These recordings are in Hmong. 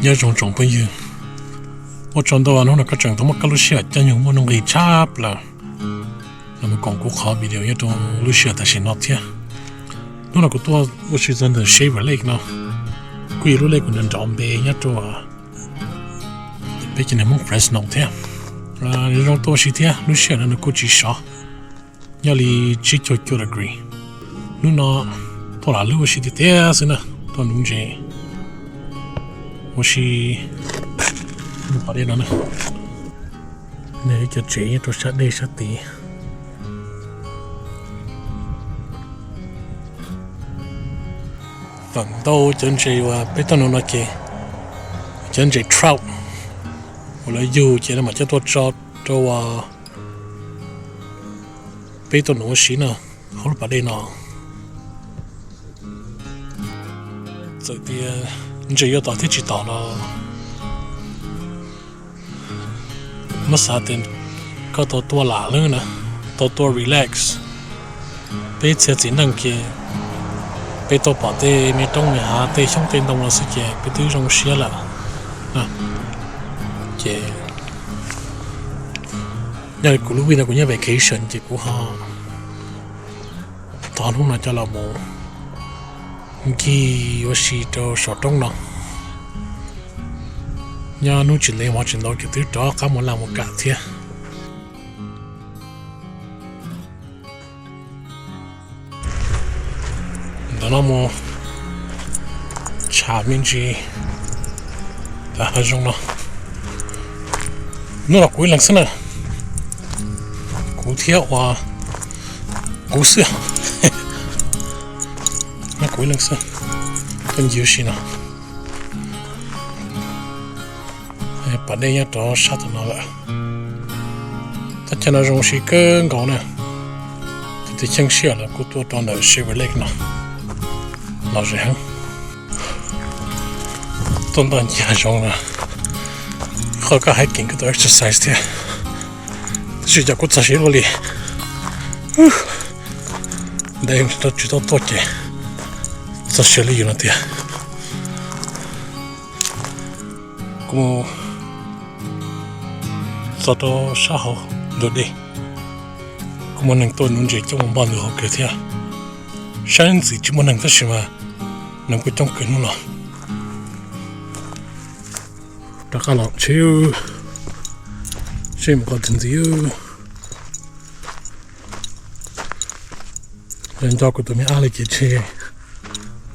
Nyob zoo tsoom phooj ywg, ua tsaug ntau hnub no koj tseem tau muab koj lub sij hawm caij nyoog muaj nuj nqis tshaj plaws los mus koom kuv qhov video nyob rau lub sij hawm tam sim no thiab. Hnub no kuv tuaj ua si txog ntawm Shaver Lake no, kuj yog lub lake uas nrov npe nyob rau peb cov neeg Hmoob Fresno thiab. Zoo tuaj ua si thiab, lub sij hawm no nws kuj tsis sov, nyob li tsib caug cuaj degree. Hnub no tuaj lam lub ua si tiag tiag xwb na, tuaj nuv ntses ua si. Pas dej no na, nws cov tsev nyob rau sab dej sab tid. Feem ntau cov ntses uas peb tuaj nuv no ces cov ntses trout uas lawv yug ces lawv mam coj tuaj tso rau peb tuaj nuv ua si na, hauv lub pas dej no. Txawm tias ntses yuav tom thiab tsis tom los muab xav tias koj tau tuaj lam lawm na, tau tuaj relax. Peb txhia txiv neej ces peb tuaj pom tej me roob me hav tej xyoob tej ntoo no xwb ces peb twb zoo siab lawm. Ces nyob li kuv lub week no kuv nyob vacation ces kuv ho thov hnub no coj los mus ncig ua si rau saum roob no. Nyob hnub tsis ntev hmo tsis ntau ces twb rov qab mus laj mus kam thiab. Ntawm no mus tsham me ntsis hav zoov no. Hnub no kuv ib leeg xwb na, kuv thiab ua kuv xwb. Kuv ib leeg xwb, tuaj ncig ua si no. Pas dej nyob rau sab tom no lawm. Teb chaws no zoo siab kawg nkaus na. Ces tus cheeb sij hawm los kuj tuaj rau ntawm Shaver Lake no, lom zem heev. Tuaj ntoj ncig hav zoov no, qhov koj hiking koj tau exercise thiab. Tab sis cas kuv txog siav luaj li, ntev tsis tau tuaj ces txog siav li yus no tiag. Kuv mus txog rau sab hauv ntug dej, kuj muaj neeg tuaj nuv ntses coob mus npog ntws hauv kawg thiab. Sab ntxwv tsis muaj neeg tab sis mas neeg kuj coob kawg hnub no. Rov qab los tsev, seb mus qhov twg ntxiv. Yog nco kuv tus me ab li ces tsis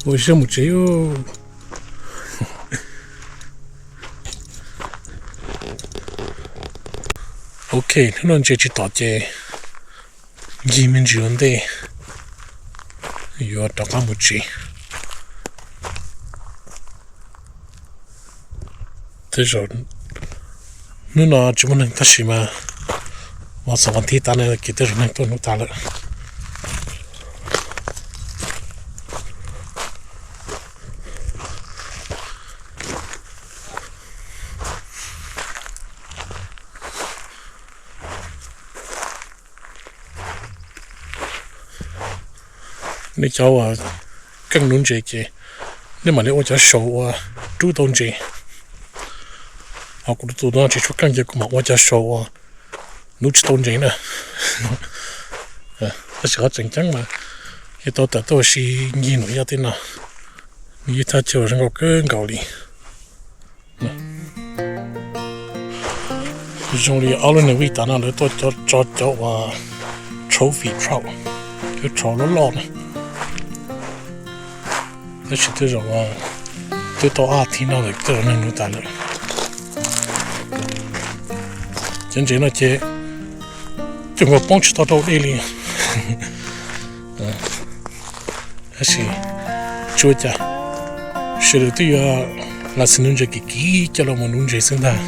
ua siab mus tsev. Ok, hnub no ntses tsis tom ces ncig me ntsis ua ntej yuav rov qab mus tsev. Tej zaum hnub no tsis muaj neeg tab sis mas ua xav vas thib tas na ces tej zaum neeg tuaj hnub tas lawm. Nej cov uas keej nuv ntses ces nej mam li ua cov show uas rub tau ntses. Ho kuv tus no tsis tshua keej ces kuv mam ua cov show uas nuv tsis tau ntses na. Tab sis qhov tseem ceeb mas yog tau tawm tuaj ua si ncig nuam yaj tej no, nws yog thaj chaw uas zoo nkauj kawg nkaus li. Zoo li ob lub neeg vij tas no lawv tuaj tso cov uas trophy trout, cov trout loj loj na. Tab sis tej zaum twb tau ob thib no lawm tej zaum neeg nuv tas lawm. Cov ntses no ces cov nkaus poob tsis tau rau dej li. Tab sis tsis ua cas, sawv daws twb yuav license nuv ntses kim kim coj los mus nuv ntses xwb ntag.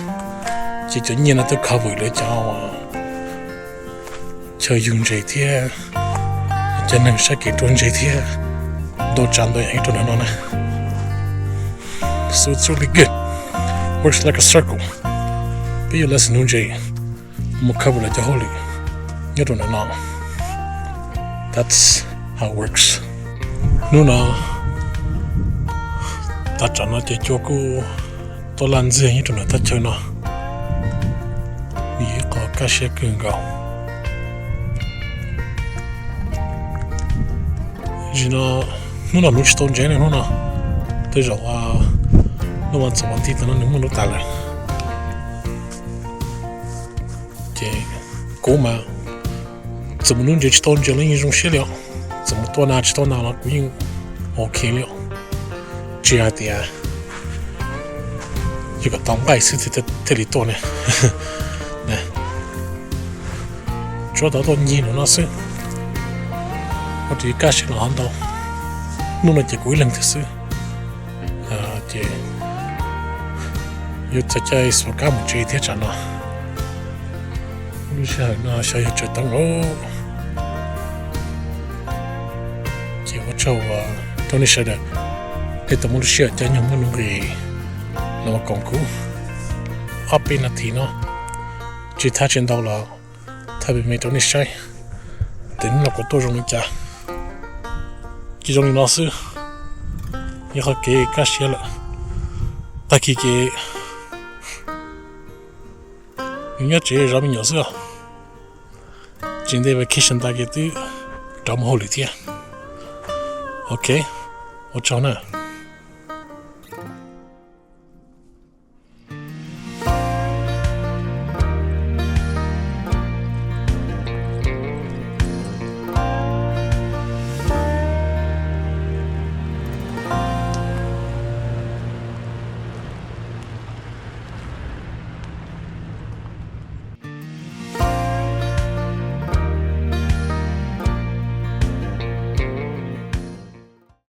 Ces cov nyiaj no twb cover lawv cov chaw yug ntses thiab cov neeg saib kev rub ntses thiab ntau tsav ntau yam ib rau ntawm no na. So it's really good. Works like a circle. Peb yuav license nuv ntses mus cover lawv cov hauj lwm nyob rau ntawm no. That's how it works. Hnub no tav tsam no ces cua kuj Ua laj ntxiag nyob rau nram thaj chaw no, nws yog ib qho kaj siab kawg nkaus. Zim no, hnub no lub tsis tau ntsev ne, hnub no tej zaum lub vas txog vas ntij tam no nws muaj lub tas lawm. Ces kuv mas txawm mus lub ntsev tsis tau ntsev los yeej zoo siab li os, txawm mus tuaj na tsis tau na los kuv yeej ok li os. Tsis hais tias yog kom tau nqaij xwb thiaj li tuaj ne. Tsuav tau tuaj ncig no xwb, ua rau kaj siab los ho ntau. Hnub no ces kuv ib leeg thiab xwb, ces yuav txhais caij xuas kab mus tsev thiab tsam no. Lub sij hawm no xyov yog tsaus ntuj lawm. Ces ua tsaug rau nej sawv daws, nej tau muab lub sij hawm caij nyoog muaj nuj nqis los koom kuv ob peb nas this no, tsis thaj tsis ntau los thaj me me rau nej saib tias hnub no kuv tuaj zoo li cas. Ces zoo li no xwb, yog qhov kev kaj siab lawm. Tag kis ces nyob tsev zov me nyuam xwb os. Tsis ntev vacation tas ces twb rov mus hauj lwm thiab. Ok, ua tsaug na.